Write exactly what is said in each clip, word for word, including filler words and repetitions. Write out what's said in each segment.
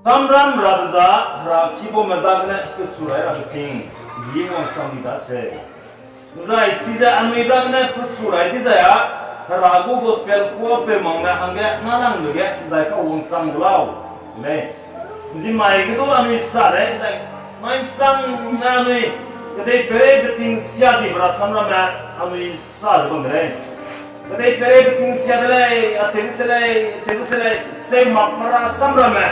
Samram rabe za, Hera kibaume dagene pechu rai rabe ting, i wangchang di daseu. Zai chize anui dagene pechu rai dizai â, Hera gu gospel kuâpeu makme hangge nâlangbe ge ’ndaikau wangchang gu lau, lei. Nzimai ge du anui sa lei, zai mai sang ne anui kedeipeirei beting sia dibe rasam ramme anui sa ze bam de lei. Kedeipeirei beting sia de lei, acheu che lei, acheu che lei, seu mak pe rasam ramme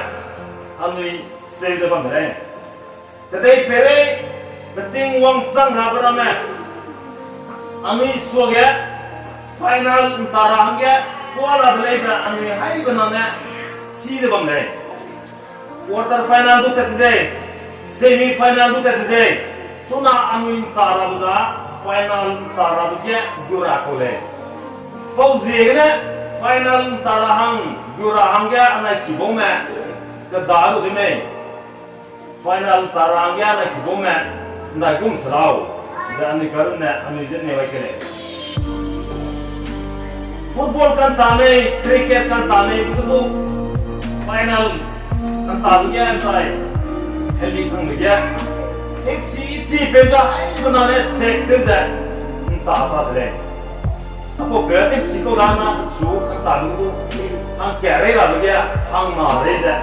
anui seu ze bam de lei. Kedeipeirei beting wangchang rabe ramme anui suage final ’nta ra hangge kuâ la de leibe anui haibe nane chi ze bam lei. Quarter final du tat de dei, semi final du tat de dei, chuna anui ’nta rabe za final ’nta rabe ge gu ra kau lei. Pauziegene final ’nta ra hang gu ra hangge anai kibaume keda lu de mei. Final ’nta ra hangge anai kibaume ’ndaigum se lau, ze anui karunne anui ze neu ai ke lei. Football kanta mei, cricket kanta mei, pe du final kanta ge ’ntai, heli tangbe ge, tewchi ichi peu da haibe nane check tew ze ’nta ta se lei. Apaupeu tewchi kau da na pechu kanta ge du, hangkat rei rabe ge hangna rei ze,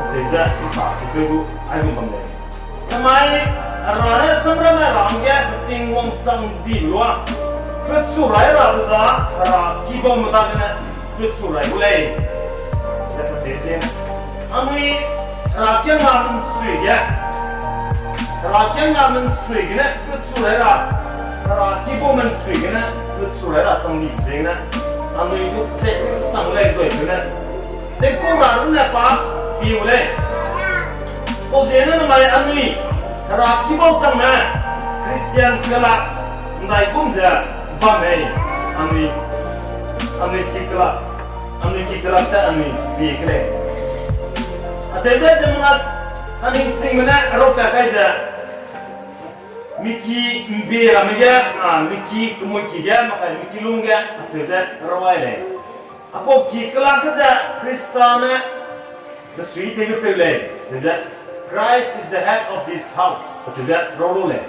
acheu ze ’nta chipeu du aigum bam lei. Namai, Hera ne samramme ra hangge beting wangchang di lua, pechu rai rabe za, Hera kibaume dagene pechu rai gu lei, ze kacheu de. Anui Herakiangna ’nchui ge, Herakiangna ’nchui gene pechu rai ra, Hera kibaume ’nchui gene pechu rai ra chang di ziegene, anui du che kesang lei dui gene, tewkau ra runne pa piu lei. Pauziegene namai anui Hera kibau changme Christian kelak ’ndaigum ze bam mei, anui, anui ki kelak, anui ki kelak ze anui pie ke lei. Acheu ze ziemmena, aningchingme ne heraupat kai ze, miki ’mbie ramme ge, a, miki kemuiki ge, makai miki lung ge, acheu ze rau ai lei. Apau ki kelak ge ze Khrista ne besuitewbe peu lei, acheu ze, Christ is the head of this house, acheu ze rau lu lei,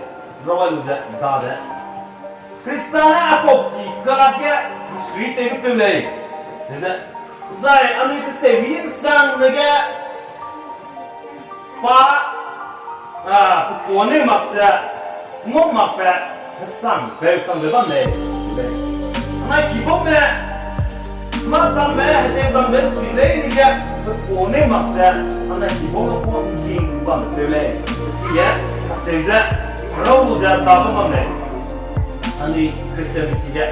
rau ai lu ze da ze. Khrista ne apau ki kelak ge besuitewbe peu lei, acheu ze. Zai anui teseu i ’nsangne ge, pa, a, pekuâ neu mak ze, ngau makbe, hesangpeu chang ze bam lei, lei. Anai kibaume, mâ dambe, hedeu dambe ’nchui lei dige, pekuâ neu mak ze, anai kibaume kuâ ’ngking bambe peu lei. Chige, acheu ze, rau lu ze da bam bam lei. Anui Christianme ki ge,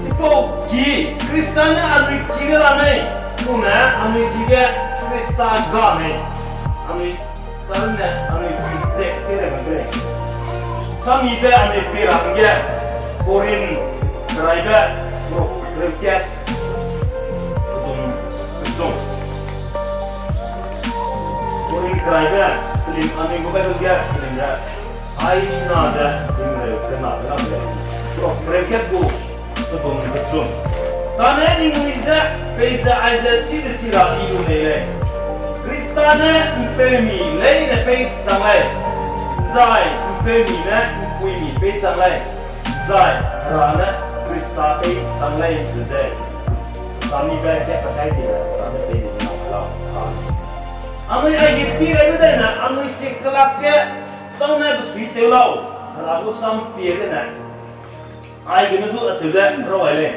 chipau ki, Khrista ne anui ki ge la mei, pune anui ki ge Khrista ga mei, anui karunne anui ki ze tew ra bam de lei. Samibe anui pei ra hangge, Korinth keraibe, ruk, ruk kat, pedum, kechum. Korinth keraibe, pelim anui gu Bible ge, pelim ge, aina ze, himreu kena de lam lei. Ruk, ruk kat gu, pedum, kechum. Kane ningnui ze, peize aize chidesi ra I lu nei lei. Khrista ne ’mpeumi leine pei chang lei, zai ’mpeumi ne ’mpuimi pei chang lei, zai Hera ne Khrista pei chang lei, ze. Samibe ge pa kai di le, pa ne pei di na lau. Anui aige pi gai dezaine, anui ki kelak ge chang ne besuitew lau, Hera gu sam pie gene. Aigene du acheu ze rau ai lei.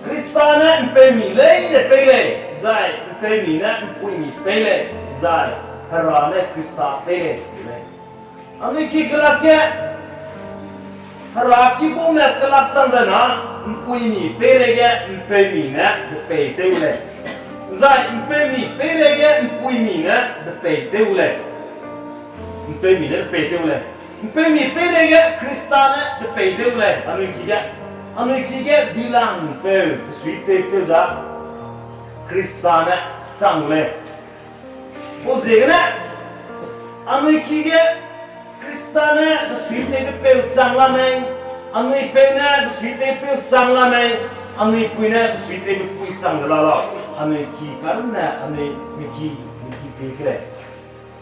Khrista ne ’mpeumi leine pei lei, zai ’mpeumi ne ’mpuimi pei lei, zai Hera ne Khrista pei lei, lei. Anui ki kelak ge, Hera kibaume kelak chang zai na, ’mpuimi peireige ’mpeumi ne bepeitew lei. Zai ’mpeumi peireige ’mpuimi ne bepeitew lei. ’Mpeumi ne bepeitew lei. ’Mpeumi peireige Khrista ne bepeitew lei. Anui ki ge, anui ki ge dilangpeu, besuitewpeu za Khrista ne chang lei. Pau ziegene, anui ki ge Khrista ne besuitewbepeu chang la mei, anui peu ne besuitewpeu chang la mei, anui pui ne besuitewbepui chang de la lau. Anui ki karunne, anui miki, miki pi ke lei.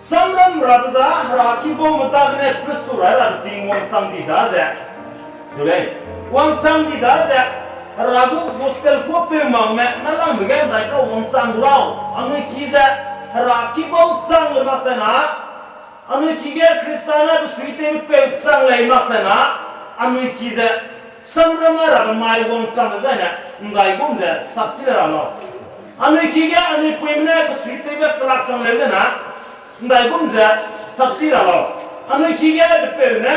Samram rabe za, Hera kibaume dagene pechu rai rabe ting wangchang di daze. Lei, wangchang di daze, Hera gu gospel kuâpeu makme, nâlangbe ge ndaikau wangchang gu lau. Anui ki ze, Hera kibau chang le mak chai na, anui ki ge Krista ne besuitewbe peu chang lei mak chai na, anui ki ze, samram rabe mai wangchang dezaine, ndaigum ze sapchi le ra lau. Anui ki ge anui puime ne besuitewbe kelak chang leu de na, ndaigum ze sapchi ra lau. Anui ki ge pepeu ne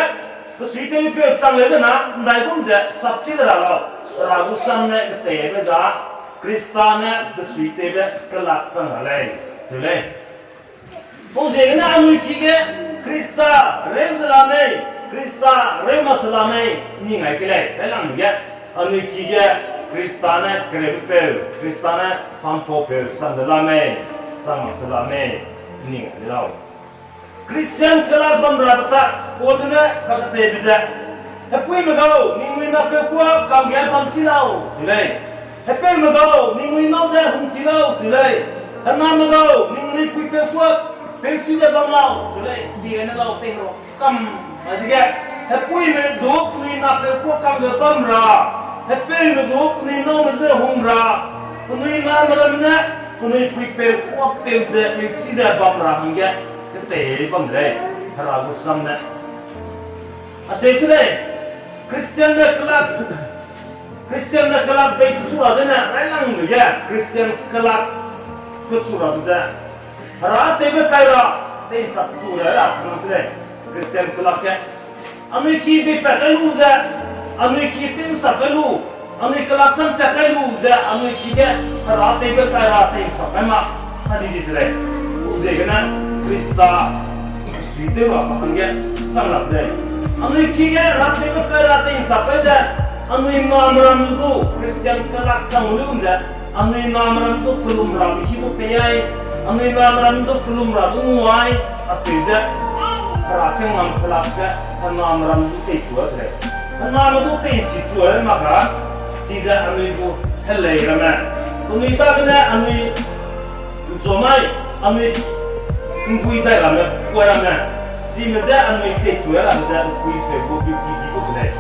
besuitewbe peu chang leu de na, ndaigum ze sapchi le ra lau. Hera gu sam ne keteibe za, Krista ne besuitewbe kelak chang ra lei, cheu lei. Pau ziegene anui ki ge Krista reu ze la mei, Krista reu mak ze la mei, ning ai ke lei, railangbe ge. Anui ki ge Krista ne kereubepeu, Krista ne pampaupeu chang ze la mei, chang mak ze la mei, ning ai de lau. Christian kelak bam rabe tak, Paulbe ne kaketeibe ze, hepuime gau, ningnui napeu kuâ kangge bam chi lau, cheu lei. Hepeume gau, ningnui nâu ze hung chi lau, cheu lei. Hename gau, ningnui puipeu kuâ peu chi ze bam lau, cheu lei. Pi gene lau tei hera kam, adege, hepuime du penui napeu kuâ kangge bam ra, hepeume du penui nâu ze hung ra, penui name ramme ne penui puipeu kuâ peu ze peu chi ze bam ra hangge ketei bam de lei, Hera gu sam ne. Acheu chu lei, Christianme kelak, Christianme kelak bei pechu ra zene, railangbe ge Christian kelak pechu rabe ze, Hera tewbe kai ra, tei'nsap chu ra ra nang chu lei, Christian kelak ge. Anui ki bei pat kai lu ze, anui ki tei'nsap kai lu, anui kelak chang pat kai lu ze, anui ki ge Hera tewbe kai ra tei'nsap kai mak, a di di ze lei. Ziegene Krista suitew ra pa hangge chang lak ze lei. Anui ki ge Hera tewbe kai ra tei'nsap kai ze, anui name ram du Christian kelak chang lu ze, anui name ram du kelum rabe hi du pei ai, anui name ram du kelum ra du ngu ai, acheu ze, Hera kengam kelak ze, hename ram du teichu a ze lei. Hename du tei'nsi chu a mak ra, chize anui gu helei ramme, penui dagene anui nchua mai, anui ngui dai ramme, kuai ramme, chime je anui teichu a ramme ze, pui peu gu duty di gu ze lei,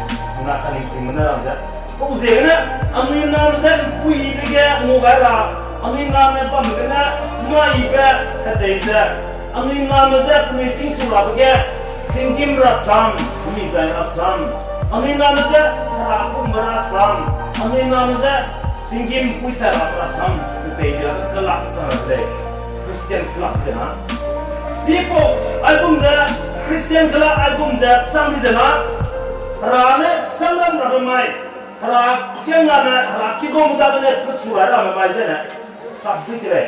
na kaningchingme ne ram ze. Pau ziegene, anui name je mpuibe ge ngua gai ra, anui name bam gene, maibe hedei ze, anui name je penui chîngchu rabe ge, tinggîm rasam, mi zai rasam, anui name je Hera kumbe rasam, anui name je tinggîm pui tat ra rasam, ketei bia kelak chang ra de lei, Christian kelak ze na. Chipau, aigum ze, Christian kelak aigum ze chang di ze na, Hera ne samram rabe mai, Hera kiangna ne, Hera kibaume dagene pechu ra rabe mai zene, sap dui chi lei.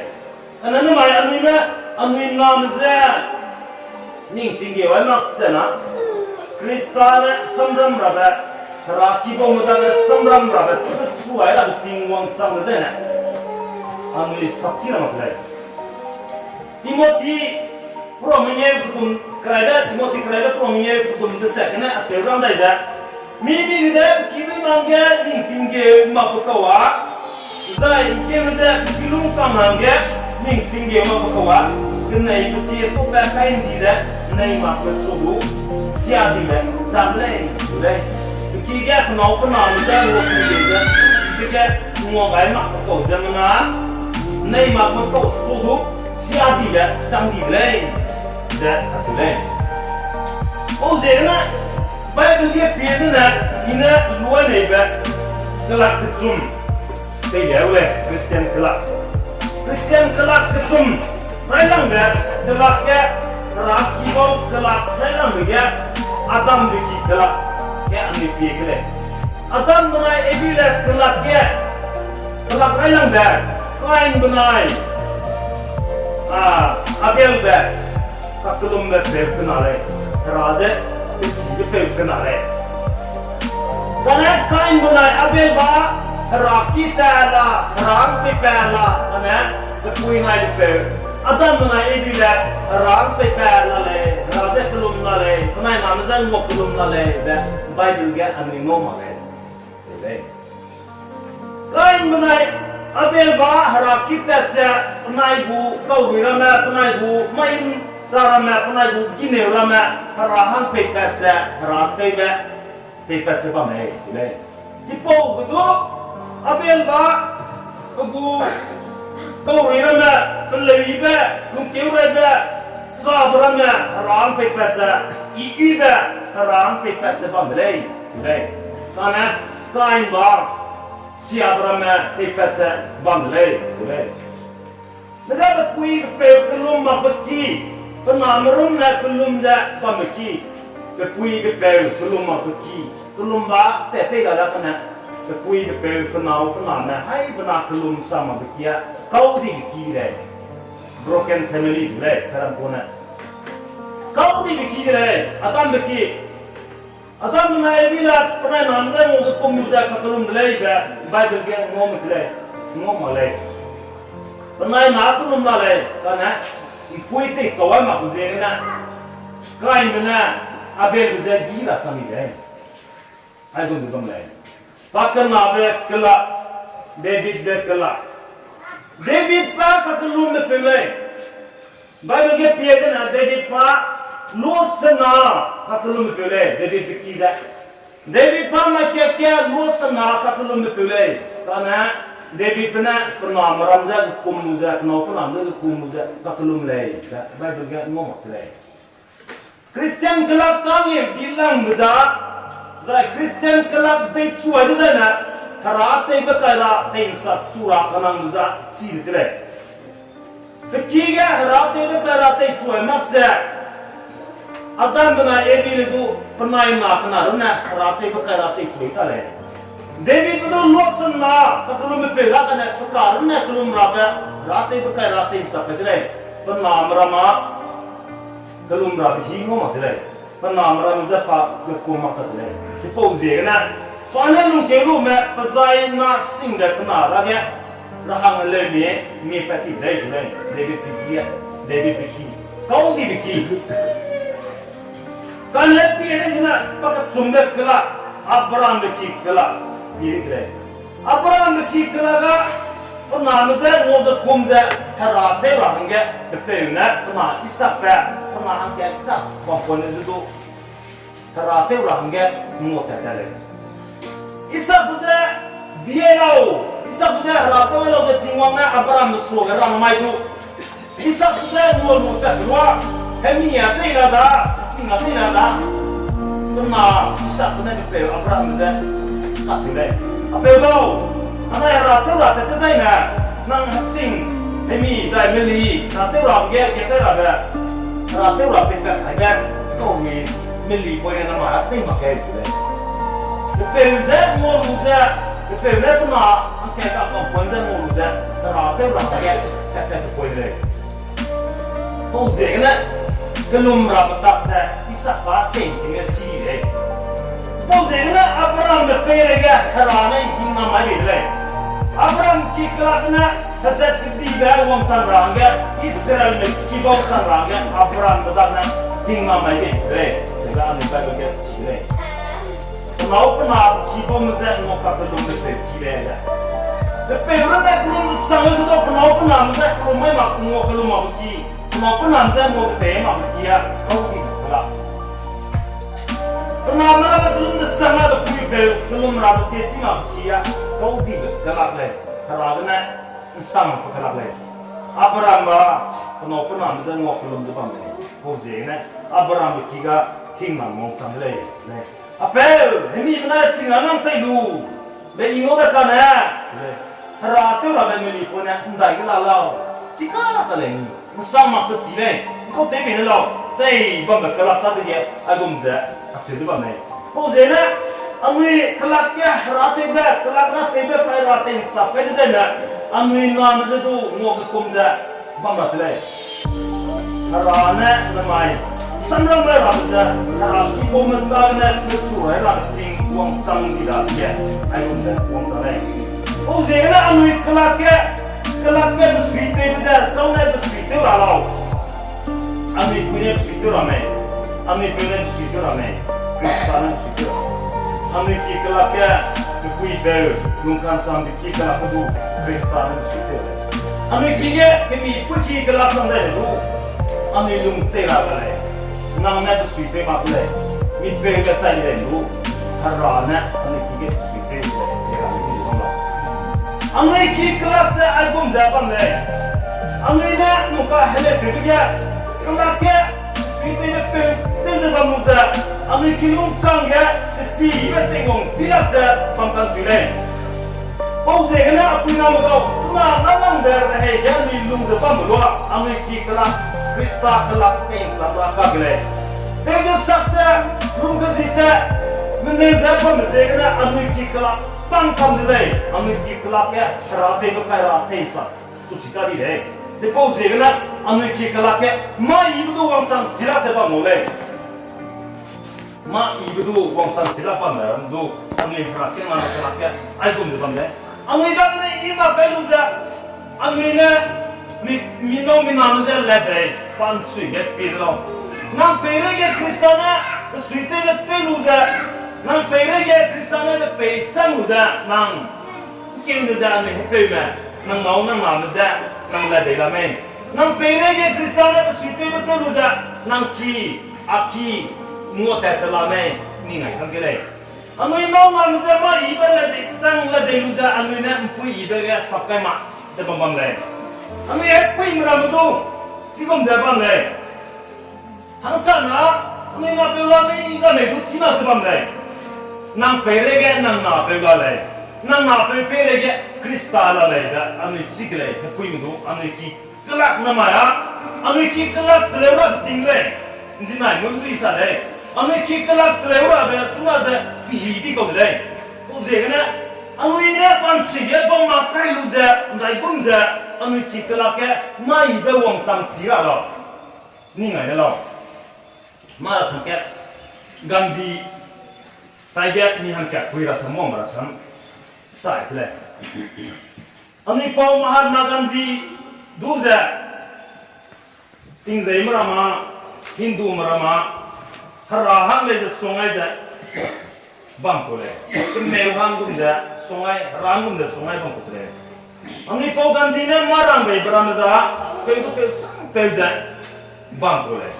Kane namai anui ne, anui name je ning tinggeu ai mak ze na, Krista ne samram rabe, Hera kibaume dage samram rabe, pechu ai rabe Tingwang chang de zene, anui sap chi ra mak ze lei. Timothy, pera mengeu pedum keraibe, Timothy keraibe pera mengeu pedum desat gene acheu rang dai ze, mi mi gede pe kiduî nang ge ning tinggeu makbe kau a, zai ’ngkeu ze pe kilûng kang nang ge ning tinggeu makbe kau a, keneibe sie tupat kai ’ndi ze, nei makbe su du, sia dibe chang lei, lei. Pe ki ge pe nâu pe name je ngua tinggeu ze, pe ki ge ngua gai makbe kau ze mena, nei makbe kau su du, sia dibe chang di de lei, ze acheu lei. Pau ziegene, Bible ge pie zene, i ne luai neibe, kelak kechum, pei liau lei, Christian kelak. Christian kelak kechum, railangbe, kelak ge, Hera kibau kelak railangbe ge, Adam be ki kelak, ge anui pie ke lei. Adam benai Evi le kelak ge, kelak railangbe, Kain benai, a, Abelbe, kakellumbe peu kena lei, Hera ze, pechîbe peu kena lei. Kane Kain benai Abel ba, Hera ki ta la, Hera ’ngpeipat la, kane, pepui nai de peu. Adam benai Evi le, Hera ’ngpeipat la lei, Hera ze kellum la lei, penai name je ngua kellum la lei, be Bible ge anui ngau mak lei. Lei. Kain benai Abel ba Hera ki tat ze, penai gu kaurui ramme, penai gu maim ra ramme, penai gu gineu ramme, Hera hang peipat ze, Hera tewbe peipat ze bam lei, chi lei. Chipau ge du, Abel ba, pe gu kaurui ramme, peleuyibe, lungkeu raibe, sabe ramme, Hera hang peipat ze, i ibe, Hera hang peipat ze bam de lei, chi lei. Kane, Kain ba, siabe ramme peipat ze bam de lei, chi lei. Dega pepui pepeu kellum makbe ki, pe name runne kellum ze bambe ki, pepui pepeu kellum makbe ki, kellum ba tat tei la da kane, pepui pepeu pe nâu pe name hai pe na kellum sa makbe ki a, kau dibe ki lei. Broken family de lei, Serampau ne. Kau dibe ki de lei, Adambe ki. Adambe na Evi la penai name ze ngau ge kum lu ze kakellum de lei be, Bible ge ngau mak chi lei, ngau mak lei. Penai na kellum la lei, kane, ’mpuî tei kau ai mak ziegene, Kainbe ne Abelbe ze gî ra chang di lei. Aigum de bam lei. Pa kenabe kelak, Davidbe kelak. David pa kakellumbe peu lei. Bible ge pie zene David pa luasena kakellumbe peu lei, Davidbe ki ze. David pa makia kia luasena kakellumbe peu lei. Kane Davidbe ne pe name ram ze kum lu ze, pe nâu pe name ze kum lu ze kakellum lei ze Bible ge ngau mak chi lei. Christian kelak kangeu di langbe za, zai Christian kelak beichuai dezaine, Hera teibe kai ra tei'nsap chu ra kanangbe za chi de chi lei. Pe ki ge Hera teibe kai ra teichuai mak ze, Adambe na Evi le du penai na kena runne Hera teibe kai ra teichuai ta lei. Davidbe du luasena kakellumbe peu la kane pe ka runne kellum rabe, Hera teibe kai ra tei'nsap kai chi lei. Pe name ram a kellum rabe hî ngau mak chi lei. Pe name ram ze pa ge kum mak ka chi lei. Chipau ziegene, pa ne lungkeu lume pe zai na singbe kena dage, rahang leu mi, mi pat ti lei chi lei. Davidbe ki, Davidbe ki, kau dibe ki. Kane pie ne zene pa kechumbe kelak, Abrahambe ki kelak, pie di lei. Abrahambe ki kelak ga, pe name ze ngau de kum ze, Hera tew ra hangge, pepeu ne pe na Isaakbe, pe na hangge ka bam pone ze du, Hera tew ra hangge ngau tat ta lei. Isaakbe ze bie lau, Isaakbe ze Hera tew lau ze Tingwang ne Abrahambe suage rang mai du, Isaakbe ze ngua lu tat lua, hemi a tei la da, ching a tei la da. Pe na Isaakbe ne pepeu Abrahambe ze kacheu lei, Apeu gau, anai Hera tew ra tat dezaine, nang heching, hemi zai meli, Hera tew ra ge, ge tew rabe, Hera tew ra peipat kaibe, tau mi, meli poine namai a tei mak keu lei. Pepeu ze ngau lu ze, pepeu ne pe na hangge ka bam pon ze ngau lu ze, Hera tew ra hangge tat tat te poi lei. Pau ziegene, kellum rabe tak ze Isaakbe chei ting ge chi lei. Pau ziegene Abrahambe peireige Hera ne hingnam mai bei de lei. Abrahambe ki kelak ne hezat kedibe wangchang ra hangge, Israelme kibau chang ra hangge Abrahambe dane hingnam mai bei de lei. Zega anui Bible ge chi de lei. Pe nâu pe na kibaume je ngua kakellumbe peu ki lei ze. Pepeu runne kellum desang ze du pe nâu pe name je kellum mai mak ngua kellum makbe ki. Pe nâu pe name je ngua ketei makbe ki a, kau dibe kelak. Pe name ramme kellum desang a pepui peu kellum rabe sie chî makbe ki a, kau dibe kelak lei. Hera gene ’nsang makbe kelak lei. Abrahambe, pe nâu pe name je ngua kellum ze bam lei. Pau ziegene, Abrahambe ki ga hingnam wangchang de lei, lei. Apeu, hemibe na ching a nang tei lu, be i ngau da kane, lei. Hera tew rabe meli poine ’ndai ge la lau. Chika ta lei ni, ’nsang makbe chi lei, ’ngkau tewbe ne lau, tei bambe kelak ta dege, aigum ze, acheu de bam lei. Pau ziegene, anui kelak ge Hera tewbe, kelak na tewbe kai ra tei ’nsap kai dezaine, anui name je du ngua kekum ze bam ra de lei. Hera ne namai samram gai rabe ze, Hera kibaume dagene pechu rai ra ting wangchang di dadege, aigum ze wangchang lei. Pau ziegene anui kelak ge, kelak ge besuitewbe ze, châu ne besuitew ra lau. Anui pui ne besuitew ra mei, anui peu ne besuitew ra mei, Khrista ne besuitew ra. Anui ki kelak ge, Puipeu, lungkansam deki kelak pe du, Krista ne besuiteu lei. Anui ki ge kemi puiki kelak sang dai du, anui lung chei ra ga lei. Nang ne besuiteu mak lei, mi peu ge chai lei du, Hera ne anui ki ge besuiteu lei, Hera ne mi bam la. Anui ki kelak ze aigum ze bam lei. Anui ne nungka heleupeu ge, kelak ge, suitewbe peu tew ze bam lu ze, anui ki lungkang ge, kesibe teiwang chilak ze bam ka'nchui lei. Pau ziegene apui name gau, chuna nâlangbe rehei ge anui lung ze bambe lua, anui ki kelak, Krista kelak tei ’nsap ra ka ge lei. Tewbe sak ze, lung ge zi ze, meneu ze bambe ziegene anui ki kelak pang kam de lei, anui ki kelak ge Hera teibe kai ra tei ’nsap chu chi ta di lei. Chipau ziegene anui ki kelak ge mâ yibe du wangchang chilak ze bam lau lei. Mâ yibe du wangchang chilak bambe du, anui Hera kiangna kelak ge aigum ze bam lei. Anui dagene i mak kai lu ze, anui ne mi, mi nâu mi name je ledei, pa ’nchui ge pie de lau. Nang peireige Krista ne besuitewbe tew lu ze, nang peireige Krista ne pe pei chang lu ze, nang ’ngkeu de ze anui hepeume, nang nâu nang name je, nang ledei la mei. Nang peireige Krista ne besuitewbe tew lu ze, nang ki, a ki, nguatat ze la mei, ning ai kang ke lei. Anui nâu name je mâ yibe ledei chang ledei lu ze anui ne ’mpuî yibe ge sap kai mak ze bam bam lei. Anui hepuime ramme du, chigum ze bam lei. Hangsame, anui napeu la lei ga mei du chî mak ze bam lei. Nang peireige nang napeu la lei. Nang napeu peireige Krista la lei be anui chi ke lei, hepuime du, anui ki kelak namai a, anui ki kelak teleu rabe ting lei. ’Nzinai mu lui sa lei. Anui ki kelak teleu rabe chuna ze pehî di kau de lei. Pau ziegene, anui ne pa ’nchui ge bam mak kai lu ze, ’ndaigum ze, anui ki kelak ge mâ yibe wangchang chi ra lau. Ning ai ne lau. Mâ rasam ke, Gandhi, taige mi hangkat pui rasam, wangbe rasam, sai de lei. Anui pau Mahatma Gandhi du ze, tingzeime ramme, Hindume ramme, Hera hang lei ze suang ai ze bam ku lei. Kemeu hang gum ze suang ai, Hera gum ze suang ai bam ku lei. Anui pau Gandhi ne mâ rangbeibe ramme za, peu du peu sang peu ze bam ku lei.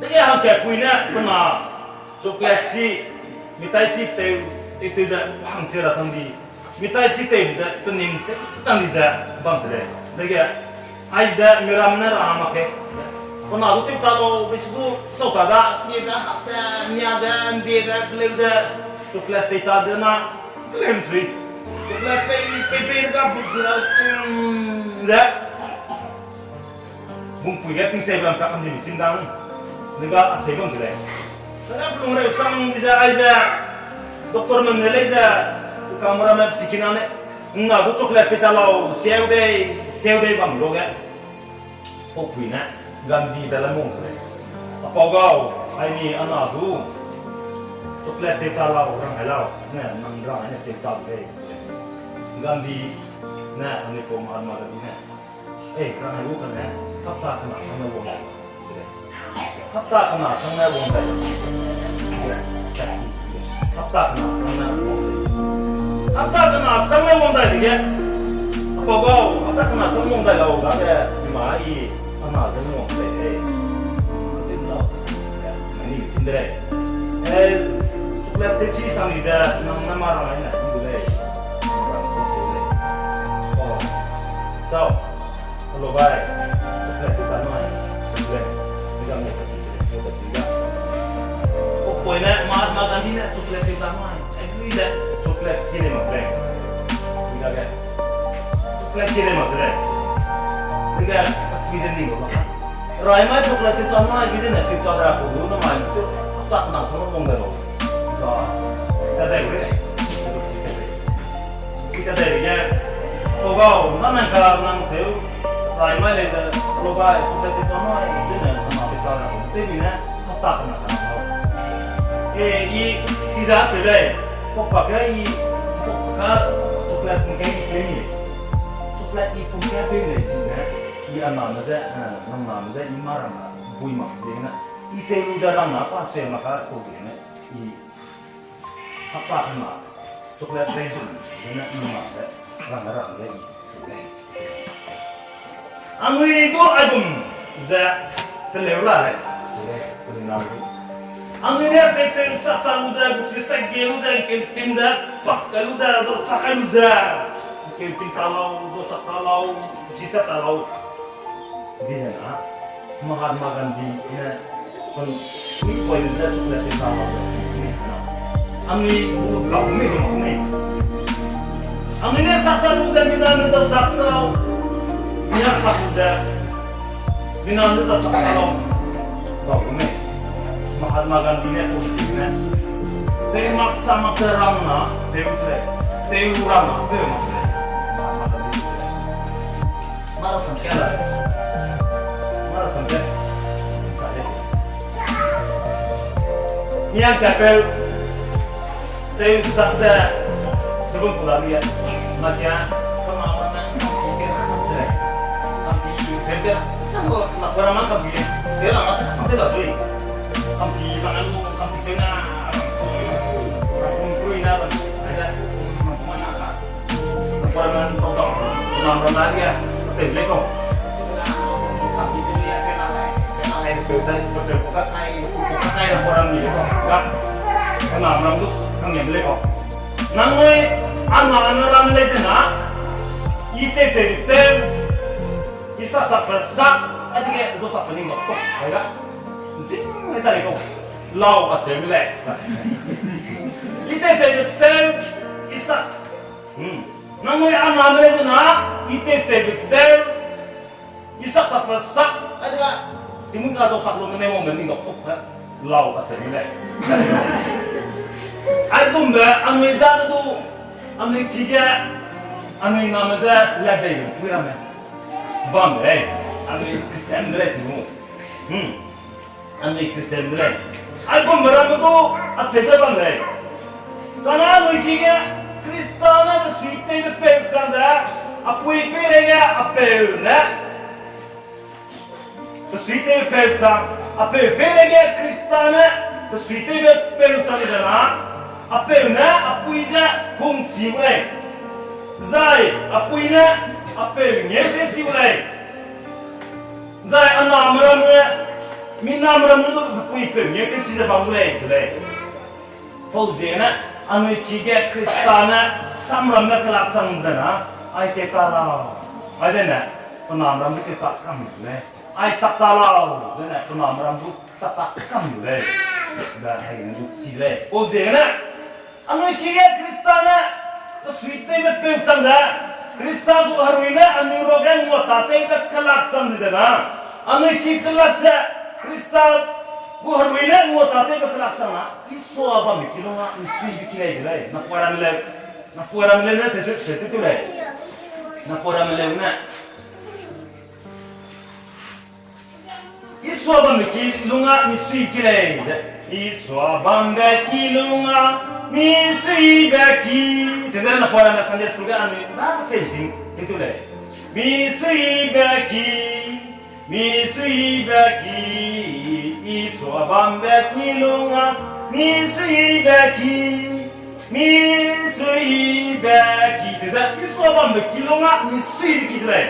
Dege hangkatpui ne pe na chocolate chi, mithai chi tew, tew, tew ze hangse ra chang di, mithai chi tew ze pe ning tew chang di ze bam se lei. Dege, aize miram ne ra mak ke. Pe na du tew ta lau, be su du sau ta da, kie ze, hap ze, nia ze, ’ndie ze, keleu ze, chocolate tei ta de na, keleu sui. Chocolate pei, pei, pei de ga bu ra, ze. Bungpui ge tingsei bam ta kam di mi chim dang. Nega achei bam de lei. Nega pelung reu chang di ze aize, doctorme ne lei ze, kameraman sikinane, na du chocolate pei ta lau, seu dei, seu dei bam lu ge. Paupui ne, Gandhi de la mong se lei. A pau gau, ai ni a na du chocolate tew ta lau, rang ai lau, ne, nang rang ai ne tew ta de lei. Gandhi ne, anui pau Mahatma Gandhi ne, ei, rang ai gu kane, hapta kena chang ne wang dai. Hapta kena chang ne wang dai. Hapta kena chang ne wang dai. Hapta kena chang ne wang dai dege. A pau gau, hapta kena chang wang dai lau dage, ma i, a na ze wang dai de. Katin lau. Mani tin de lei. Eh, chocolate tewchi sang di ze, nang ne ma rang ai ne, tin de lei. Rang ai se lei. Oh. Chau. Hello, bai. Chocolate tew ta nui. Chocolate. Ni ga mo kati se lei, mo kati ga. Paupui ne, Mahatma Gandhi ne chocolate tew ta nui. Ai, ni de chocolate ki lei mak se lei. Ni ga ge. Chocolate ki lei mak se lei. Ni ga, ki ze ni lo ma. Rai mai chocolate tew ta nui, ki ze ne tew ta da ko lu na mai. Tew ta na chang wang de lo. Ga. Ta dai re. Ita dai ge, pau gau, nang nang ka nang seu, rai mai lei ze, lo bai, chocolate tew ta nui, dene, nang ma tew ta ra, tew mi ne, hapta kena kena lau. E, i, chiza seu lei, pau pa ke i, pau pa ka, chocolate pung ke i tew mi. Chocolate i pung ke tew lei si ne, i a name ze, eh, nang name ze, i ma rang na, bui mak ze ne, i tew lu ze rang na, pa seu mak ka, pau ze ne, i, hapta kena, Chocolate raisin, dene nang ma de, rang rang de, i, i, i. Anui du aigum ze teleu la lei, teleu, teleu na lei. Anui ne tei tei sa sa lu ze, guchi sa ge lu ze, keu tim de, pak kai lu ze, zo sa kai lu ze, keu tim ta lau, zo sa ta lau, guchi sa ta lau. Di ne na, Mahatma Gandhi ne, kun, ni poi lu ze, chocolate tei sa lau ze, ni na. Anui bu gau mei du mak mei. Anui ne sa sa lu ze mina ne zau sak sau. Mina sa lu ze mina ne zau sak sau. Bau mei. Mahatma Gandhi ne policy ne. Tei mak sa mak ze rang na, tei u tre. Tei u rang na, tei mak tre. Mahatma Gandhi. Mara samkia la. Mara samkia. Sa le. Miang kapeu. Tei sak ze, sebum kula lia, makia, kama ma na, ke sa te. Kampi, zem ke, sa ko, na kora ma kampi, ke la ma te sa te la sui. Kampi, ma na lu, kampi chena, kum, kum, kum, na, ai da, ma, ma na ka. Kora ma, kora ma, kora ma lia, te le ko. Kampi chena, ke na, ke na, ke na, ke na, ke na, kora ma lia ko. Ka, kora ma, kora ma, du, kang lia le ko. Nang nui, a na na ram le zena, i tei tei tei, i sak sak pe sak, a dige zo sak pe ning bak tok, ai ga. Zing, ai ta le ko. Lau a che mi le. I tei tei tei, i sak. Hmm. Nang nui a na le zena, i tei tei tei, i sak sak pe sak, ai da, i mui ka zo sak lu ne wang me ni dok tuk he, lau ka che ni le. Ai dum be, anui da du, anui ki ge, anui na me ze, le bei me, pui ra me. Bam le, anui Christian de le ti mu. Hmm. Anui Christian de lei. Ai gum be ramme du, a cheu ze bam lei. Kane anui ki ge, Krista ne pe sui tei be peu chang de, a pui pei rei ge, a peu ne. Pe sui tei be peu chang, a peu pei rei ge, Krista ne, pe sui tei be peu chang de na, a peu ne, a pui ze, hung chi gu lei. Zai, a pui ne, a peu ngeu tei chi gu lei. Zai a name ramme, mi name ramme du pe pui peu ngeu tei chi ze bam gu lei, ze lei. Pau ziegene, anui ki ge Krista ne, samramme kelak chang ze na, ai tei ta lau. Ai ze ne, pe name ram du tei ta kam gu lei. Ai sak ta lau, ze ne, pe name ram du sak ta kam gu lei. Be, ai ne du chi lei. Pau ziegene, anui ki ge Krista ne, pe sui tei be peu chang ze, Krista gu herui ne, anui ruage ngua ta tei be kelak chang ze na, anui ki kelak ze, Krista gu herui ne, ngua ta tei be kelak chang na, Isua bambe ki lung a, misui be ki lei ze lei, na pua ramme leu, na pua ramme leu ne, se tu, se tu tu lei, na pua ramme leu ne. Isua bambe ki lung a misui ki lei ze. Isua bambe ki lung a misui be ki. Chene na pua na Sunday school ge anui da che ding, ding tu lei. Misui be ki, misui be ki. Isua bambe ki lung a misui be ki. Misui be ki ze de, Isua bambe ki lung a misui be ki ze lei.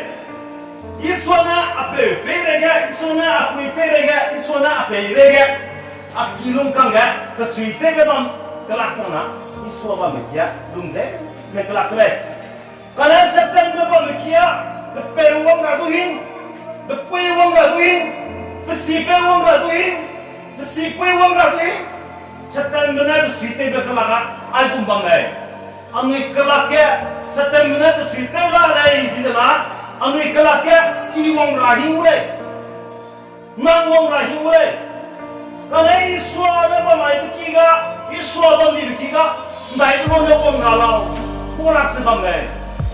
Isua ne a peu pei rei ge, Isua ne a pui pei rei ge, Isua ne a peu rei ge, a ki lung kang ge, pe sui tei be bam kelak chang na, Isua bambe ki a lung ze, ne kelak lei. Kane Satan be bambe ki a, pe peu wang ra du hing, pe pui wang ra du hing, pe sipeu wang ra du hing, pe sipui wang ra du hing, Satan be ne pe sui tei be kelak a, aigum bam lei. Anui kelak ge, Satan be ne pe sui tei la lei, di de na, anui kelak ge, i wang ra hing lei. Nang wang ra hing lei. Kane Isua ne bam aibe ki ga, Isua bam dibe ki ga, ndai lu ne wang ra lau, kurak ze bam lei.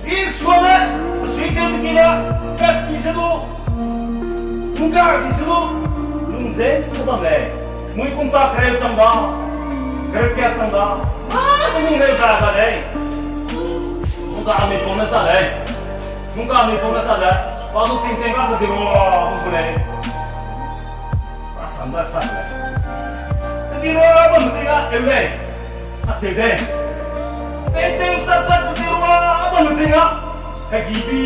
Isua ne, pe sui tei be ki ga, kat di se du, ngga di se du, lung ze du bam lei. Mui kum ta kereu chang ba, kereu kia chang ba, a, te ni reu ga ga lei. Nungka anui pau ne sa lei. Nungka anui pau ne sa lei. Pa du ting ting ga ke zero, bu gu lei. Pa sam ga sa lei. Ke zero bam ting ga eu lei. A cheu dei. Tei tei sa sa tei tei rua, a ba lu tei ga. Hegi bi,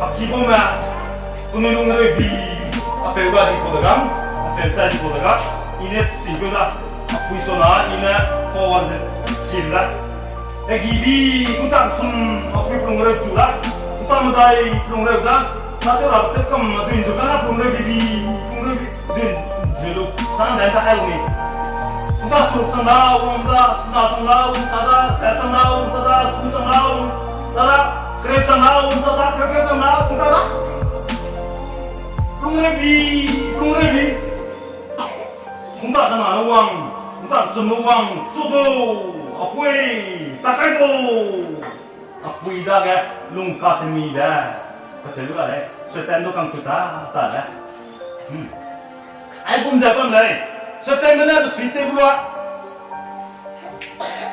a ki bam me. Penui lung rei bi, a peu ga di ku de ga, a peu cha di ku de ga. I ne sing peu da, a pui so na, i ne pa wa ze ki da. Hegi bi, ku ta chum, a pui pelung rei chu da. Ku ta medai pelung rei da. Na te ra te kam ma duin zu ka na pelung rei bi bi, pelung rei bi. Dun, zulu, sang dan ta kai wang ni. Nta suk chang da, wang da, sina chang da, wang ta da, sa chang da, wang ta da, su chang da, wang ta da, kre chang da, wang ta da, kre kre chang da, wang ta da. Lung re bi, lung re bi. Nta kana wang, nta chum wang, chu do, apui, ta kai do. Apui dage lungka temi de, kacheu lu ga lei, Satan du kang ku ta, ta de. Hmm. Aigum ze bam lei, Satanbe ne besui tew bu lua.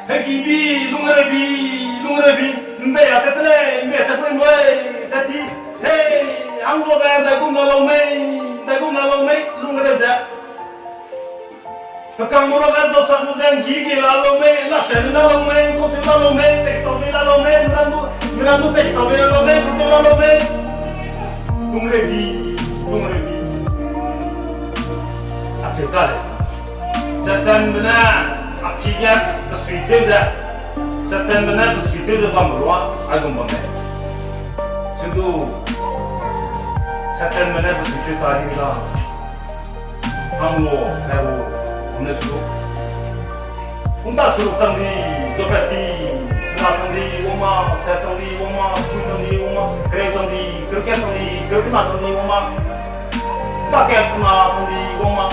Hegi bi, lung re bi, lung re bi, mbe a tat lei, mbe tat lei, mbe tat ti, hei, hang lu be, ndaigum na lau mei, ndaigum na lau mei, lung re ze. Pe kang mura ga zau sak lu ze nggi ge la lau mei, la chen la lau mei, ku te la lau mei, tek tau bei la lau mei, miram du, miram du tek tau bei la lau mei, ku te la lau mei. Lung re bi, lung re bi. A seu ta lei. Satanbe ne, a ki ge, besui tew ze. Satanbe ne, besui tew ze bam lua, aigum bam lei. Seu du, Satanbe ne, besui tew ta di la. Hang lu, ne lu, ne su. Kum ta su chang di, zo pe ti, sena chang di, wang ma, sa chang di, wang ma, sui chang di, wang ma, kereu chang di, kereu kat chang di, kereu kena chang di, wang ma. Ta kat kena chang di, wang ma.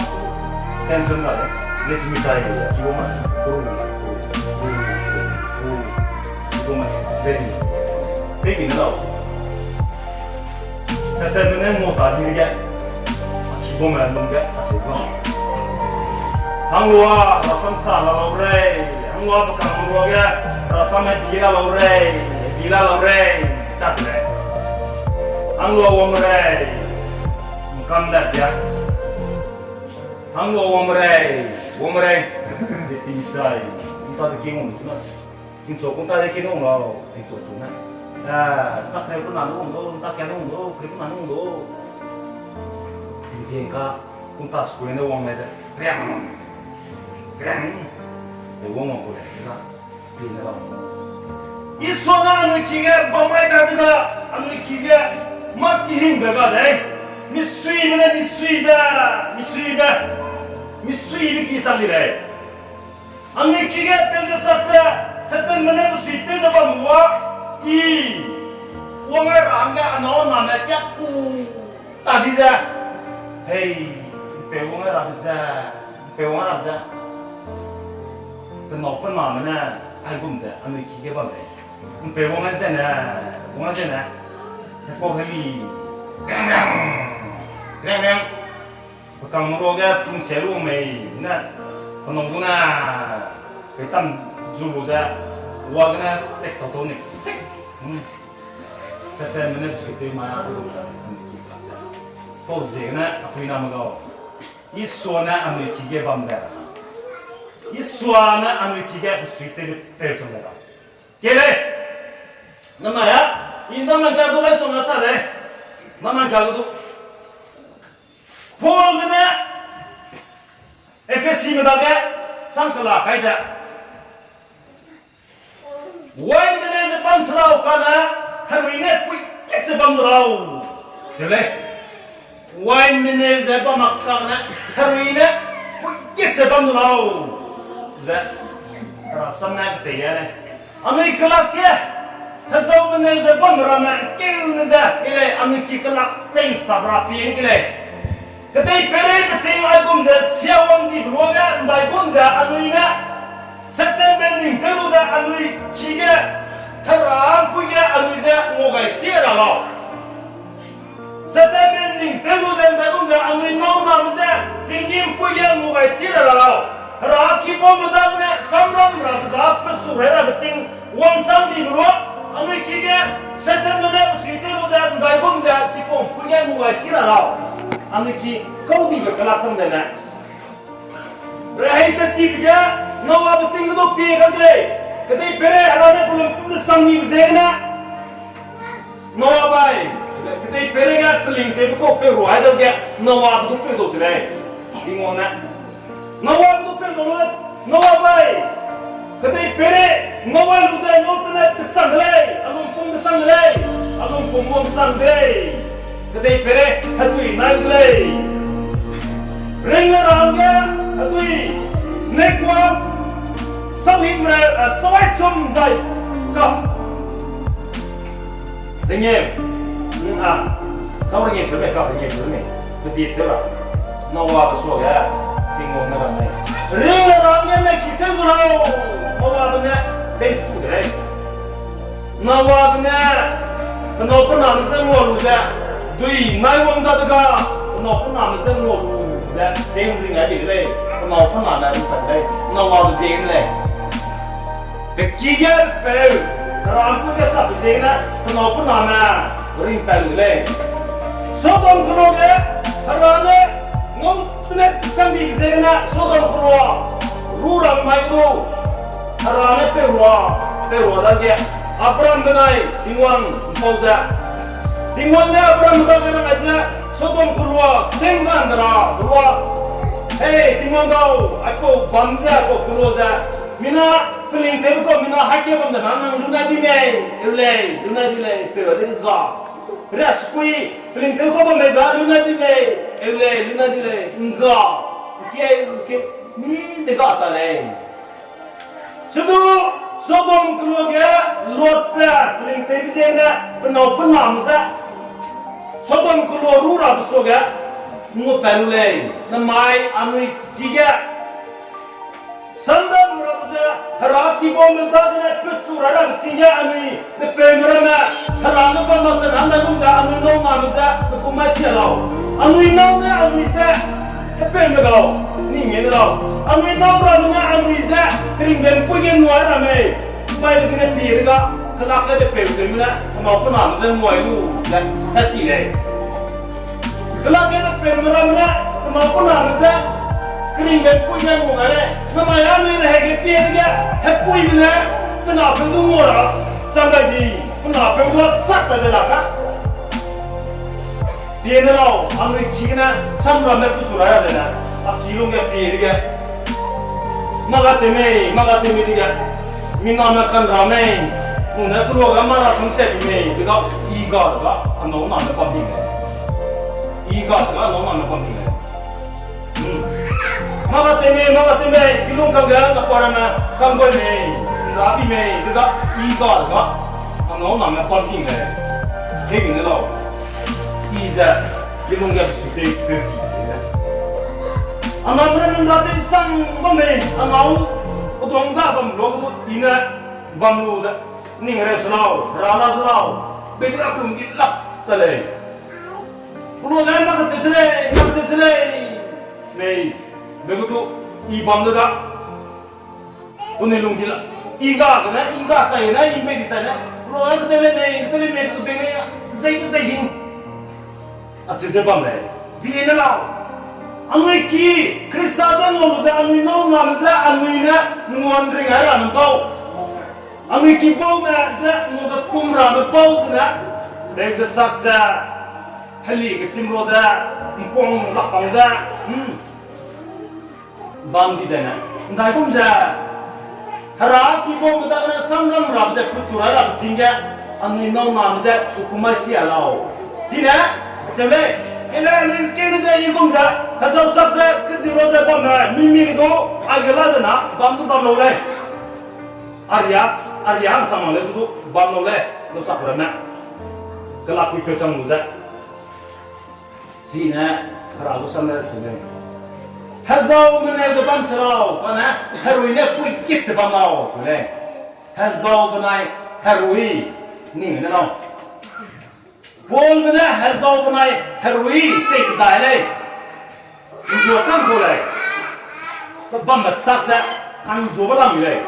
Tension la le, ze ki mi tai, ki wang ma. Ru, ru, ru, ru, ru, wang ma, ze di. Pe ki ne lau. Satanbe ne ngau ta di ge, a ki bam me lung ge, a seu bam. Hang lua, rasam sa la lau rei, hang lua pe kang lua ge, rasam e bi la lau rei, bi la lau rei, ta de lei. Hang lua wang rei, nkam da bia. Hang lua wang rei, wang rei, de ting chai, nta de king wang chuna. Tingchu kum ta de ki nung lau, tingchu chu ne. Eh, tak kai kuna nung lo, tak kai nung lo, kai kuna nung lo. Tingting ka, kum ta sui ne wang le de. Riang. Riang. De wang wang ku le, na. Pi ne lau. Isua ne anui ki ge bam mai ta de ga, anui ki ge ma ki hing be ga de. Misuibe ne, misuibe, misuibe. Misuibe ki chang di lei. Anui ki ge tew ze sat ze, Satanbe ne besui tew ze bam wa, i, wang ai ra hangge anâu name kia ku ta di ze. Hei, mpeu wang ai rabe ze, mpeu wang ai rabe ze. Penâu pe name ne, aigum ze, anui ki ge bam lei. Mpeu wang ai zene, wang ai zene. Hepau heli, reng reng, reng reng. Pe kang ruage tung sia lu mei ne, penâu du ne, peitam zu lu ze, wa gene tek tau tau ne sik. Hmm. Satanbe ne sui tew mai a lu ze, anui ki kak ze. Pau ziegene, apui name gau. Isua ne anui ki ge bam de. Isua ne anui ki ge sui tew, tew chang de. Kei lei. Namai a, i ndaman ka du lai song a sa de. Ndaman ka du. Paulbe ne, Ephesime dage, chang kela kai ze. Wain mene ze bam se lau kane, herui ne pui kit ze bam lau. Kei lei. Wain mene ze bam mak kane, herui ne pui kit ze bam lau. Ze, rasam ne ketei ge lei. Anui kelak ge, hezau mene ze bam ramme, keu ne ze, kei lei, anui ki kelak tei sap ra pie kei lei. Ketei peirei peting aigum ze siawang dibe luage ndaigum ze anui ne, Satanbe ning tew lu ze anui ki ge, Hera ’mpui ge anui ze ngau gai chi ra lau. Satanbe ning tew lu ze ndaigum ze anui nâu name ze, tinggîm ’mpui ge ngau gai chi ra lau. Hera ki baume dagene samram rabe za pechu rei rabe ting wangchang dibe lua, anui ki ge Satanbe ne pesui tew lu ze ndaigum ze chipau ’mpui ge ngau gai chi ra lau. Anui ki kau dibe kelak chang de ne. Rehei tat tibe ge, Noabe ting ge du pie kang de lei. Kedei pere Hera ne pelung pum de sang ni be ziegene, Noa bai, kedei pere ge peling tewbe kau peu ruai dage, Noa du peu dau de lei. Tingwang ne, Noa du peu dau lu, Noa bai, kedei pere, Noa lu ze ngau tene kesang de lei, a lungpum kesang de lei, a lungpum wang sang de lei. Kedei pere, hedui nai de lei. Ring le rangge, hedui, ne kua, sau himre, a, sau ai chum zai, ka. Denge, mm, a, sau ringe chum me ka, ringe chum me. Pedi te la. Noa be suage, Tingwang ne rang lei. Ring le rangge ne ki tew lau. Noa be ne, tei chu de lei. Noa be ne, penau pename je ngua lu ze, dui nai wang dadege, penau pename je ngua lu ze, tei ring ai de lei, penau pename ring pat lei, Noa be ziegene lei. Pe ki ge peu, ram chu ge sap ziegene, penau pename ring pat lu lei. Sodom keloa ge, Hera ne, ngau tene sang di ziegene, Sodom keloa, ru ram mai du, Hera ne peu rua, peu rua dage, Abram benai Tingwang ’mpau ze. Tingwang ne Abram dage rang ai ze, Sodom keloa, cheng ga ’ndera, keloa. Hei, Tingwang gau, aipau bam ze, aipau keloa ze. Mina, peling tewbe kau mina haike bam de na nang luna di mei, eu lei, luna di lei, peu a de ’ngga. Ria sekui, peling tewbe kau bam mei za luna di mei, eu lei, luna di lei, ’ngga. ’Ngkie, ’ngkie, mi de ga ta lei. Chidu, Sodom keloa ge Lot pe, peling tewbe ziegene, penau pename ze. Sodom keloa ru rabe suage, ngupat lu lei, namai anui ki ge. Samram rabe ze, Hera kibaume dagene pechu ra rabe ting ge anui, pepeume ramme, Hera ne bam mak ze na ’ndaigum ze anui nâu name ze, pe kum mai chia lau. Anui nâu ne anui ze, pepeume lau, ning ge ne lau. Anui nâu ramme ne anui ze, keringbe ’mpui ge nguai ra mei. Bai be gene pie dega, kelak ge pepeutewme ne, penau pename ze nguai lu, ze, tat ti lei. Kelak ge pepeume ramme ne, penau pename ze, keringbe ’mpui ge nguai lei. Namai anui rehei ge pie dege, hepuime ne, pe napeu du ngua ra, chang gai di, pe napeu du chak ta de lak ka. Pie ne lau, anui ki gene, samramme pechu ra ra de ne, a ki lungge pie dege. Mâ ga tew mei, mâ ga tew mei dege. Mi name kan ra mei, nune keloa ga mâ ra sangse di mei, dega, i ga dega, anâu name bam di mei. I ga dega, anâu name bam di mei. Mâ ga tew mei, mâ ga tew mei, kilung kangge, na pa ramme, kanggui mei, ra di mei, dega, i ga dega, anâu name bam di mei. Tewbi ne lau. I ze, kilung ge besu tew peu ki ze. Anam re nung ra tew sang bam mei, anâu, pedung ga bam lu, i ne, bam lu ze. Ning reu se lau, ra la se lau, bei dega kelung di lak ta lei. Keloa ge mâ ga tew se lei, mâ ga tew se lei. Mei, be gu du, i bam dega. Penui lung di la, i ga gene, i ga chai gene, i mei di chai ne. Keloa ge tew lei mei, tew lei mei, tew bei mei, zei, zei hing. Acheu de bam lei, pie ne lau. Anui ki, Khrista ze ngau lu ze anui nâu name ze anui ne nguan ring ai ra ne bau. Anui kibaume ze ngau ge kum ra ne bau zene, reu ze sak ze, heli kechim ra ze, ’mpuang lakpang ze, hmm. Bam di zene, ’ndaigum ze, Hera kibaume dagene samram rabe ze pechu ra rabe ting ge, anui nâu name ze pe kum mai chia lau. Chine, cheu lei, ele anui kene ze i gum ze, hezau chak ze, kezira ze bamme, mi mi ge du, aige la ze na, bam du bam lau lei. Aria, aria hang sang mak lei su du, bam lau lei, lu sak ramme. Kelakpui peu chang lu ze. Chine, Hera gu sam ne cheu lei. Hezau meneu ze bam se lau, kane, herui ne puikit ze bam lau, cheu lei. Hezau benai herui, ning ne lau. Paulbe ne hezau benai herui tei kedai lei. Nzua kang kau lei. Bambe tak ze, ka'nzuabe lam lei.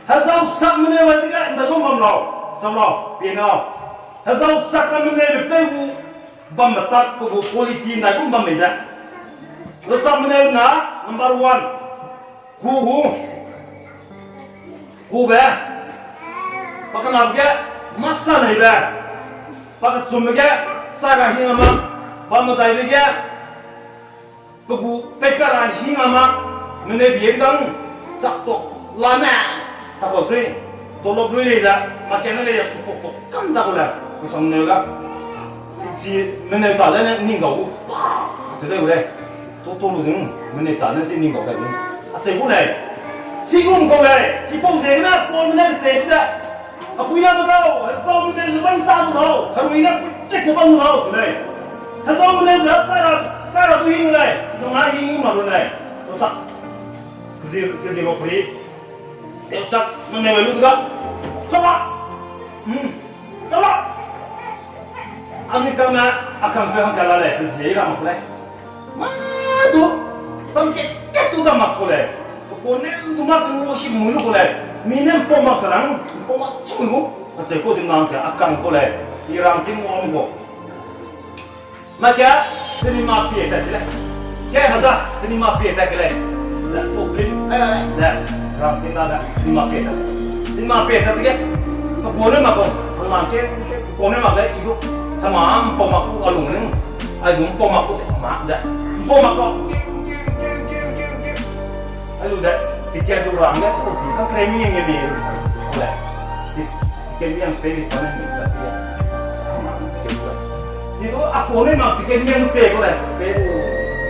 Hezau sak meneu dege, ’ndaigum bam lau, cham lau, pie ne lau. Hezau sak meneu be peu gu, bambe tak pe gu quality ’ndaigum bam lei ze. Lu sak meneu na, number one. Gu gu. Kube, pa kenabe ge, masa neibe, pa kechumbe ge, sa ra hing a ma, pa medaibe ge, pe gu peipat ra hing a ma, meneu bie dang, chak tok, lame, ta kau sui, tolop lui lei ze, makene lei ze, tok tok kam ta kau le, kusang neu ga. Chi meneu ta le ne ning gau gu, pa, chi dai gu lei. To to lu zing, meneu ta ne chi ning gau dai gu. A cheu gu lei. Chi gum kau lei, chipau ziegene, Paulme ne tei ze. A pui na du lau, hezau meneu ze bam ta du lau, herui ne pui tek ze bam du lau, chi lei. Hezau meneu ze chara, chara du hing lei, zung na hing ma lu lei. Tewsak, kezi, kezi ro pui. Tewsak, meneu lu du ga. Chaba. Hmm. Chaba. Anui kangme, a kangpeu hangka la lei, kezi ra mak lei. Ma du, sam ke, ke tu da mak kau lei. Pe kau ne du mak kau si mui lu kau lei. Mi ne mpau mak sa rang, mpau mak chi mui gu. A cheu kau dim nang ke, a kang kau lei. I rang ting wang kau. Ma ke, cinema pie ta chi lei. Ke ma za, cinema pie ta ke lei. Da, to film. Ai, ai, ai. Da, rang ting da, cinema pie ta. Cinema pie ta ke. Pe kau ne mak kau, pe mak ke, pe kau ne mak lei, i du. Hema mpau mak kau a lung ne. Ai du mpau mak kau che ma ze. Mpau mak kau. Ai lu ze, ticket lu rang ge, so, ka kre mi nge mi. Ole. Chi, ticket mi ang pe mi pa ne mi ka ticket. Ama ticket lu. Chi du a kau ne mak ticket mi ang pe ko le. Pe lu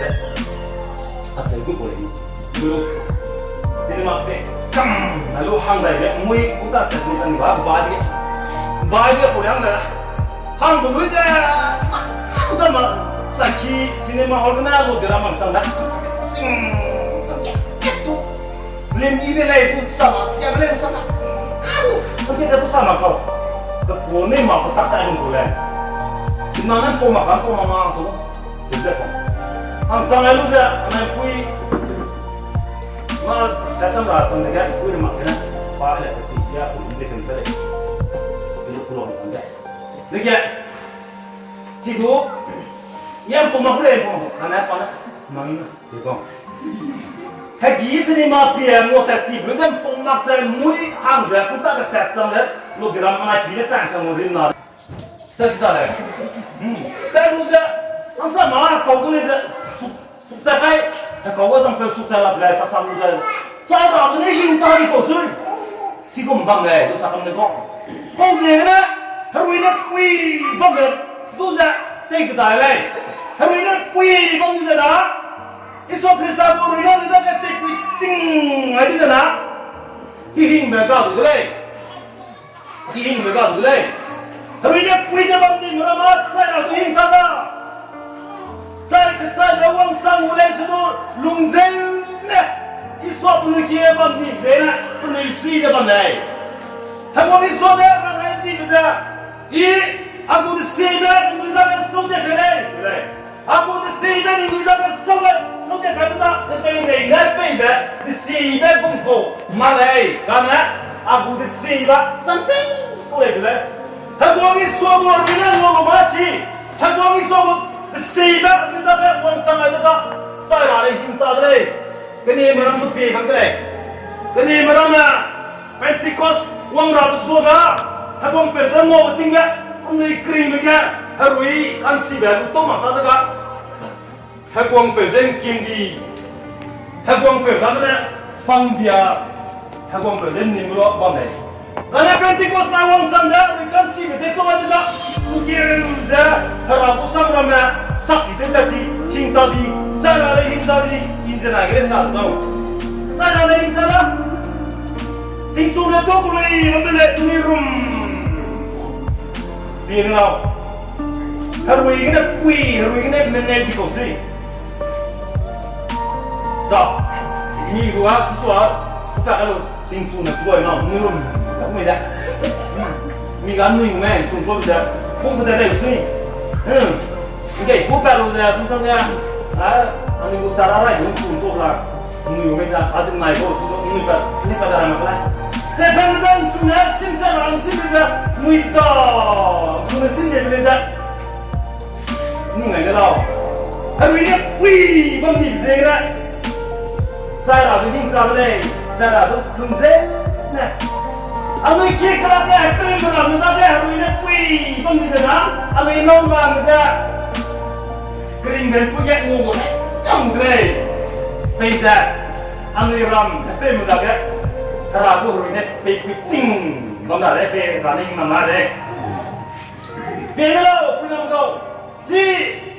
ze. A cheu gu ko le. Lu. Cinema pe. Kam, na lu hang dai le, mui, ku ta se ni sang ba, ba di. Ba di ko le hang dai. Hang bu lui ze, hang da ma, saki cinema hall na lu de ra mang chang da. Sing, sing, tu. Film i de lei, tu sa ma, sia de lei, tu sa ma. Au, tu ke tu sa ma kau. Pe kau ne ma kau tak sa lung kau lei. Ina nan kau ma kan kau ma ma tu. Tu de kau. Hang chang ai lu ze, nai pui. Ma, ka chang ra chang de ga, pui ma ke na. Pa le, ti ya, pui de kan de lei. Pui lu ku lo chang de. Dege, chi du, ya mpau mak le, mpau mak, kane pa ne, mang i na, chi kau. Hegi cinema pie ngau tat ti, bru ze mpau mak ze mui hang ze, ku ta ke set chang ze, lu di ram anai pi ne tan chang lu rin na. Ta chi ta le. Hmm. Ta lu ze, ang sa ma kau gu le ze, su Sukchai kai, hekau ge zangpeu sukchai la chi lei, sa sam lu ze. Chai rabe ne hing ta di kau sui. Chigum bam lei, du sa kam ne kau. Kau ziegene, herui ne pui bam lei, du ze, tei kedai lei. Herui ne pui bam di ze na. Isua Khrista gu herui ne, herui ne dage chei pui ting ai di ze na. Hihingbe ga du de lei. Hihingbe ga du de lei. Herui ne pui ze bam di mera ma, chai ra du hing ta da. Chai kechaibe wangchang gu lei se du, lungzeu ne. Isua penui kie bam di be ne, penui sui ze bam lei. Heguang Isua ne rang ai dibe ze, I, a gu desiebe, penui dage sau de ke lei, de lei. A gu desiebe ningnui dage sau, sau de kaibe za, ze pei rei ne peibe, desiebe gum kau, ma lei, kane, a gu desiebe, chang ching, kau lei de lei. Heguang Isua gu herui ne ngua gu ma chi, Heguang Isua gu desiebe, ningnui dage wangchang ai de da, chai ra lei hing ta de lei. Kenime ram du pie kang de lei. Kenime ramme, Pentecost wang rabe suage, Heguangpeu ze ngaube ting ge, penui keringbe ge, herui ka'nchibe lu tau mak ta de ga, Heguangpeu ze ngkim di, Heguangpeu dagene, pangbia, Heguangpeu ze ning lu bam lei. Kane Pentecost mai wangchang ze, herui ka'nchibe tei tau de ga, kukirem ze, Hera gu sam ramme, sak di tew tat di, hing ta di, chai ra lei hing ta di, i ze na gere sa zau. Chai ra lei hing ta da. Tingchu ne tau ku lui, ramme le, ni rum. Pie ne lau. Herui gene pui, herui gene meneu di kau sui. Da, mi gu a, kusua, kupa ka lu, tingchu ne tuai na, nui rum, ka mei da. Mi ga nui me, tingchu ko da, kung ku da dai sui. Hmm. Nge, kupa lu da, sui tang da. A, ani gu sara rai, tingchu ko la. Nui mei da, a zin nai ko, nui pa, nui pa da ram ka lai. Stephen da tingchu ne, sim da ram sim da, nui da, tingchu ne sim de le da. Ning ai de lau. Herui ne pui bam di ze ra. Chai ra du hing ta de lei, chai ra du lung ze. Anui ki kelak ge, keringbe ramme dage, herui ne pui bam di ze na, anui nâu ramme ze, keringbe pui ge ngua ne, chang de lei. Peize, anui ram, hepeume dage, Hera gu herui ne pei pui ting bam da lei, pei ra ne hing bam da lei. Pie ne lau, pui nam kau. Chi,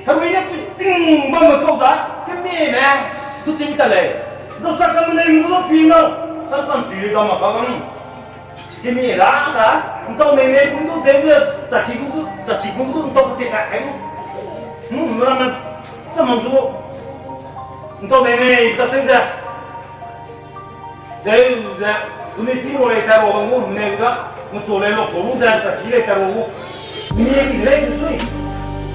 herui ne pui ting bambe kau za, kemie ne, du chi mi ta lei. Zau sa kam ne mi du pui nau, sa kam chi lei da ma ka bam. Kemie da, da, ntau mei mei gu du, ze gu, za chi gu du, za chi gu du, ntau gu te ka, kai gu. Hmm, mera me, sa mang su. Ntau mei mei, ta te ze. Zeu ze, penui pi ro lei ta ro gu, mne ga, mechu lei lok gu, ze, za chi lei ta ro gu. Mie di lei, sui.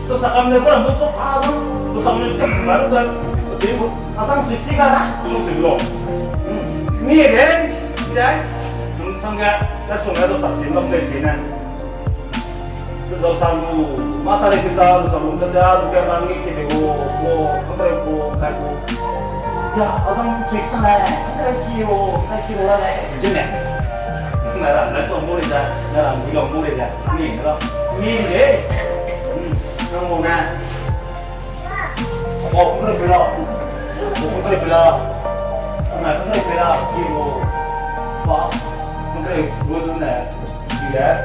Zau sa kam ne gu, ram gu chu, a, zau, zau sa kam ne gu, ram gu, ram gu, a, zau, sui, chi ga, a, zau, sui lo. Hmm. Mie di lei, zai. Hmm, sang ga, ta sung ga, zau sa chi, lam lei chi ne. Zau sa lu, mata lei chi ta, zau sa lu, ta ta, lu ga, ram ge, ki de gu, gu, kan ta lei gu, kai gu. Ya, a zang chui sang lei, kai ki ro, kai ki ro la lei, jeng lei. Na ra, na song bu lei da, na ra, mi long bu lei da, ni, na ra, mi lei. Hmm, nang mo na. O, kung kere pela. O, kung kere pela. Na, kung kere pela, ki ro. Ba, kung kere ro du na, ki lei.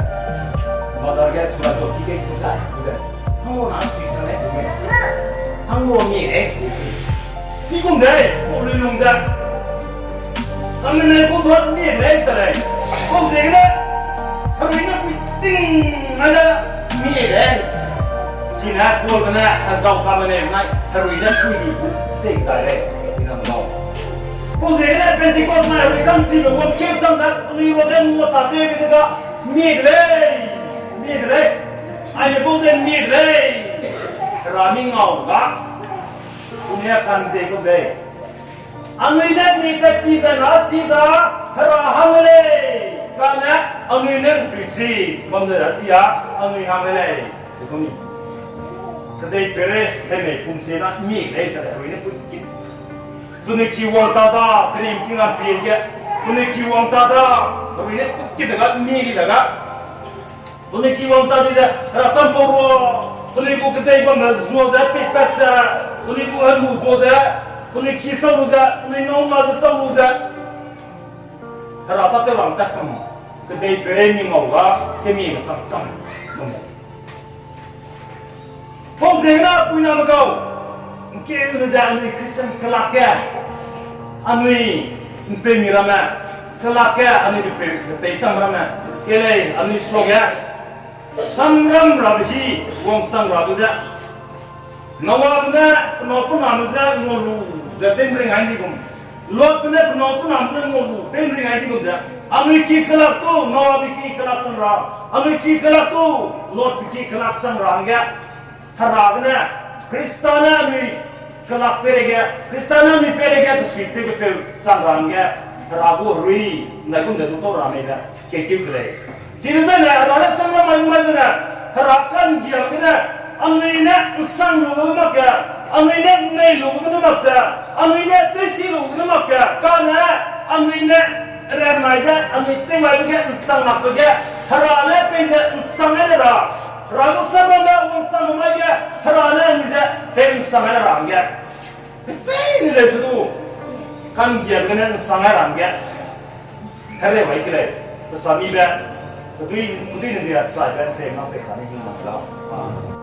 Mata ge, tura to ki ke, ki kai, ki lei. Hanglo na chi sa lei, hanglo mi lei. Chi kum de, ko lui lung de. Kame ne ko dua mi lei ta lei. Ko ze ne, herui ne pui ting ai da mi lei. Chi ne, Paul ne, a zau kame ne, nai, herui ne pui di, te dai lei, i nam lau. Ko ze ne, Pentecost na, herui kam si be, wang keu chang da, lui ro de, nua ta te, be de ga, mi lei, mi lei. Ai, ne gu ze mi lei. Hera mi ngau ga. Gu ne kan ze gu lei. Anui ne mi tat ti ze na chi za, Hera hang lei. Kane anui ne chui chi, bam ze na chi a, anui hang lei. Te ku mi. Kedei pere, te mei pum se na, mi lei, te lei, anui ne pui ki. Penui ki wang ta da, kenim ki ngam pie ge. Penui ki wang ta da, anui ne pui ki de ga, mi di de ga. Penui ki wang ta di ze, Hera sam pau rua, penui gu kedei bam ze zua ze, peipat ze, penui gu helu zua ze, penui ki sau lu ze, penui nâu na ze sau lu ze. Hera ta tew rang tat kam, kedei pere mi ngau ga, kemie me chang kam, kam. Pau ziegene puiname gau, ’ngkeu ne ze anui Christian kelak ge, anui ’mpeumi ramme, kelak ge anui pe, pe, pei chang ramme, ke lei anui suage, samram rabe hi, wangchang rabe ze, Noabe ne penâu pename je ngau lu ze tew'nring ai di gum, Lotbe ne penâu pename je ngau lu tew'nring ai di gum ze, anui ki kelak tu, Noabe ki kelak chang ra, anui ki kelak tu, Lotbe ki kelak chang ra hangge, Hera gene, Khrista ne anui kelak peireige, Khrista ne anui peireige besuitewbe peu chang ra hangge, Hera gu herui, ’ndaigum ze du tau ra mei ze, kekeu de lei. Chidezai ne, Hera ne samram mai mai zene, Hera ka'nggiabe gene, anui ne ’nsang lube mak ge, anui ne ’nnei lube gene mak ze, anui ne tewchi lube gene mak ge, kane, anui ne remnai ze, anui tewgaibe ge ’nsang lakbe ge, Hera ne peize ’nsang ai de ra, Hera gu samram ne wangchang mai ge, Hera ne anui ze tew'nsang ai ra hangge, kecheîne leu se du, ka'nggiabe gene ’nsang ai ra hangge, hereu ai ke lei, pe samibe, kedui, kedui ne zi ra chaibe, pe na pe kane hing mak lau.